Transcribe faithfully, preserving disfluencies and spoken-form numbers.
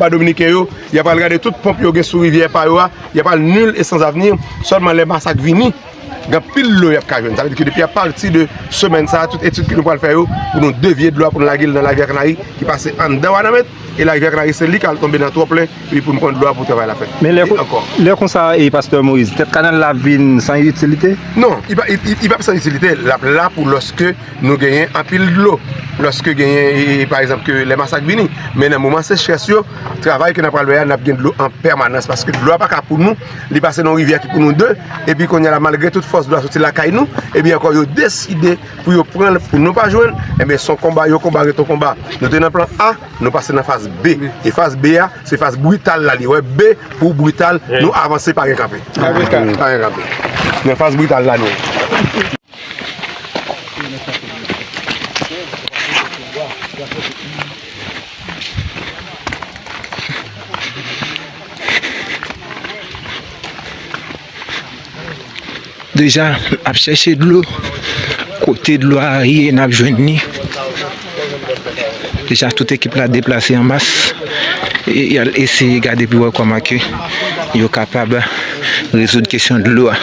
Konba dominiken yo, y ap al gade tout ponp yo gen sou rivyè pa yo a, y ap al nil e san avni, sèlman lè masak vini, gen anpil dlo y ap ka jwenn. Sa vle di ke depi apati de semèn sa a, tout etid ke nou pral fè yo, pou nou devye dlo a, pou nou lage l nan larivyè Kanari, ki pase anndan Wanament, e larivyè Kanari se li k al tonbe nan twò plen, epi pou nou pran dlo a pou travay la fèt. Men lè, e kon- ankò. Lè konsa, e pastè Moïse, tèt kanal la vin san itilite? Non, li pa, li, li, li p ap san itilite, l ap la pou lòske nou genyen anpil dlo, lòske genyen, e, e, pa egzanp, ke lè masak vini. Men nan moman sechrès yo, travay ke n ap pral wè a, n ap gen dlo an pèmanans, paske dlo a pa ka pou nou, li pase nan yon rivyè ki pou nou de, epi kounye a la, malgre tout fòs dlo a soti lakay nou, epi ankò yo deside pou yo pran l pou nou pa jwenn, enben, se yon konba, yon konba ret yon konba. Nou te nan plan A, nou pase nan faz B. E faz B a, se faz brital la li. Wè, B pou brital, nou avanse, pa gen kanpe. Pa gen kanpe. Pa gen kanpe. Nan faz brital la nou ye. Deja, n ap chèche dlo. Kote dlo a ye, n ap jwenn li. Deja, tout ekip la deplase an mas. E y al eseye gade pou wè kòman ke yo kapab rezoud kesyon dlo a.